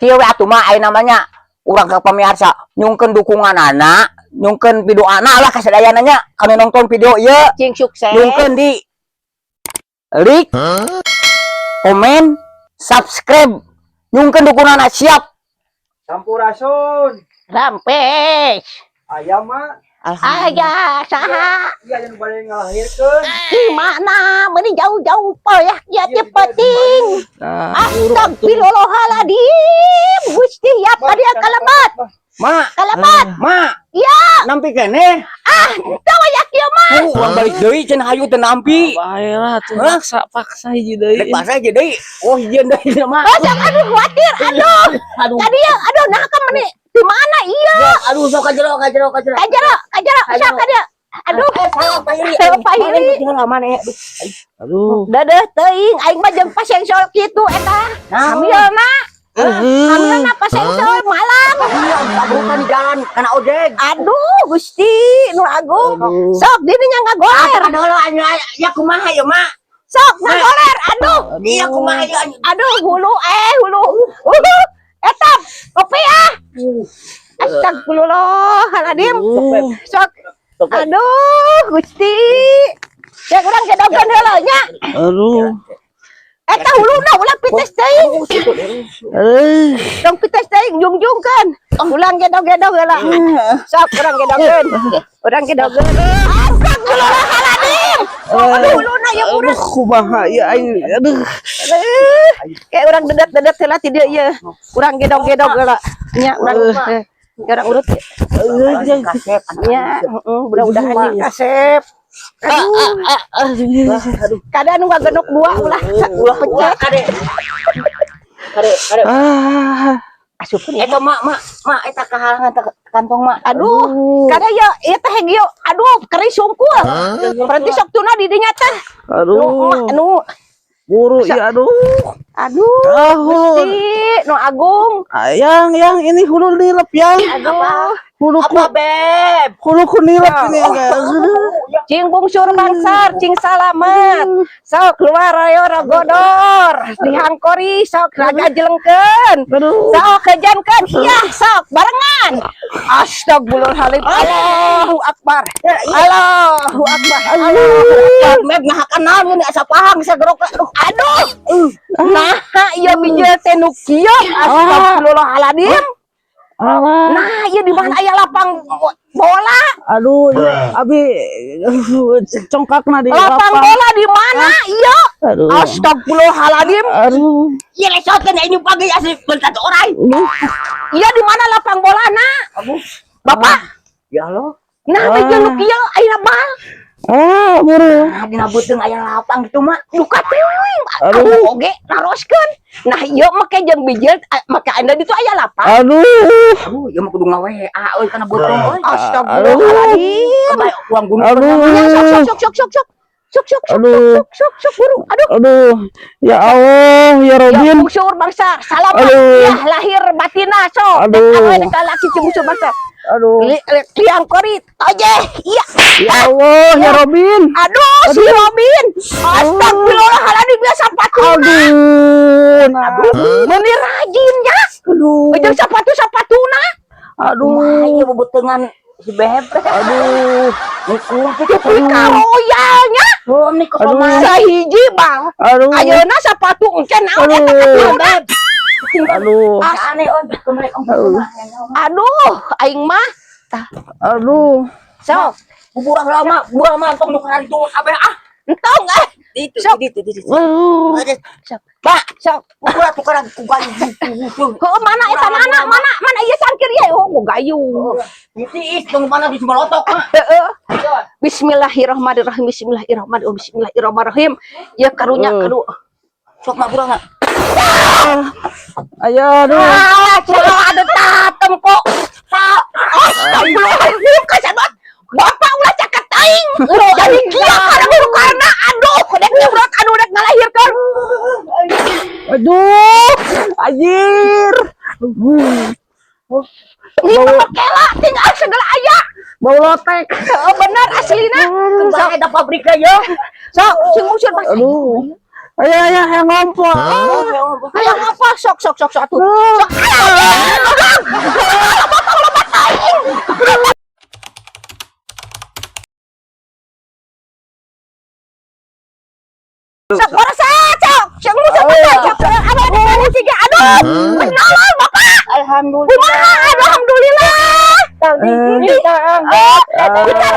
Kieu we atuh, mah, aya namanya urang ka pamirsa nyungkeun dukungan anak, nyungkeun video anak lah kasadayana nya kanu nonton video ieu. Cing sukses. Nyungkeun di like, komen, subscribe. Nyungkeun dukungan anak, siap. Sampurasun. Rampes. Aya, Mak? Aya saha? Iya, yang bade ngalahirkeun. Di mana? Meuni jauh-jauh poyak ya teh penting. Astagfirullahaladzim. Gusti ya pada kalamat. Ma, Kalamat. Ma. Ya. Nampi keneh. Ah, tahu ya kieu mah. Urang balik deui cenah hayu teu nampi. Bae lah tuh. Hah? Paksa paksa hiji deui. Rek paksa aja deui. Oh, hijieun deui mah. Oh, sok aduh khawatir. Aduh. Aduh. Tadi ya, aduh nah kan meni di mana iya? Aduh, sok ka jero, ka jero, ka jero. Ka jero, ka jero, sok ka dieu. Aduh, Eh, salah Pak Iri. Eh, Pak Iri. Mana ya? Aduh. Dedeh teuing aing mah jeung pasengsol kitu eta. Hamilna. Hamilna pasengsol malam. Iya, tabrakan di jalan kana ojek. Aduh, Gusti Nu Agung. Sok dirinya ngagoler. Aduh, anu ya kumaha ya, Mak? Sok ngagoler. Aduh. Iya, kumaha ya? Aduh, hulu eh hulu. Hulu. Eta kopi ah. Astagfirullahaladzim. Sok. Aduh, Gusti. Ya urang gedogan heula nya. Aduh. Eta huluna ulah pites teuing. Eh. Tong pites teuing jungjungkeun. Ulang gedog-gedog heula. Sok urang gedogeun. Urang gedogeun. Astagfirullahaladzim. Aduh, huluna ya urang. Aduh, kumaha ya aing. Aduh. Eh, kayak urang dedet-dedet heula ti dieu ieu. Urang gedog-gedog heula. Nya urang urang urut. Kasep. Nya, heeh, mudah-mudahan jeung kasep. Aduh, Aduh. kada nu ngagenok dua ulah ulah pecah. Kade. Kade, kade. Ah. Asupkeun ya. Eta mak, mak, mak, eta kahalangan teh kantong, mak. Aduh, kada ya ieu teh ieu. Aduh, keris sungkul. Berarti sok tuna di dinya teh. Nu Aduh. Nu Buru ya, aduh. Aduh, Ah, hulu. Gusti Nu Agung. Yang yang ini hulu nilep yang. Aduh. Huluku Apa, Beb? Huluku nilep ini agak. Cing bungsur bangsar, cing salamet. Sok keluar ayo rogodor. Dihangkori sok raga jelengkeun. Aduh. Sok kejankeun, iya sok barengan. Astagfirullahaladzim. Allahu akbar. Allahu akbar. Allahu akbar. Beb ngahakan naon ini asa pahang sagerok. Aduh. Aduh. Nah, ieu bijil teh nu kieu. Astagfirullahaladzim. Alah. Nah, ieu di mana aya lapang bola? Aduh, ya, abi congkakna di Lapang bola di mana? Iya. Aduh. Astagfirullahaladzim. Aduh. Iya, lesotkeun ini pagi asli bentar orai. Aduh. Iya, di mana lapang bolana? Bapak. Ya Allah. Nah, bijil nu kieu ayeuna bal. Ah, buru. Nah, dina beuteung aya lapang gitu, mak. Duka teuing. Aduh. Aduh oge naroskeun. Nah, ieu make jeung bijil make anda ditu aya lapang. Aduh. Aduh, ieu mah kudu ngawe euy kana beuteung euy. Astagfirullahaladzim. Kebae uang gunung. Aduh. Ya, sok sok sok sok sok sok. Sok sok sok Aduh. sok sok sok buru. Aduh. Aduh. Ya Allah, ya Ya Robin. bungsur bangsa, salamat Aduh. ya lahir batina sok. Aduh. Aduh. Dek laki cing bungsur bangsa. Aduh. Liang kori toje. Iya. Ya Allah, ya Robin. Aduh, si Robin. Astagfirullahaladzim, biasa sepatu. Aduh. Nah. Meuni rajin ya. Aduh. Ujung sepatu-sepatuna. Aduh. Kumaha ieu beuteungan si Beb? Aduh. Nikung Tapi karoyalnya. Oh, nih Aduh. Sahiji bang. Aduh. Ayeuna sepatu engke naon eta Aduh. katuluna? Aduh. Aneh euy, kemarin. Aduh. Aduh, aing mah. Aduh. Sok, Buburah lama, buburah mah tong nu itu kabeh ah. Entong eh. Itu, Sok. itu. Aduh. Sok. Pak, Sok. buburah tukaran ku gayung. Heuh, mana eta mana mana mana ieu sangkir ye? Oh, ku gayung. Tiis dong mana di Sumalotok, Mak. Heeh. Bismillahirrahmanirrahim. Bismillahirrahmanirrahim. Bismillahirrahmanirrahim. Ya karunya kadu. Sok mak buburah mak. Ayo, aduh. Ah, cuma ada tatem kok. Astagfirullahaladzim, kasadot. Bapak ulah caket aing. Jadi kieu karena buru karena aduh, dek nyebrot aduh dek ngalahirkeun. Aduh. Anjir. Ini mah kela tinggal segala aya. Bau lotek. Heeh, bener aslina. Sok eta pabriknya yo. Sok, sing musur Mas. Aduh. Ayo, ayo, yang ngompol. Hayang apa? Sok sok sok sok atuh. Sok. Alah, potong lebat aing. Sok boros sok. Sok musuh sok. Sok aduh tiga aduh. Menolong Bapak. Alhamdulillah. Kumaha, alhamdulillah. Tadi kita Kita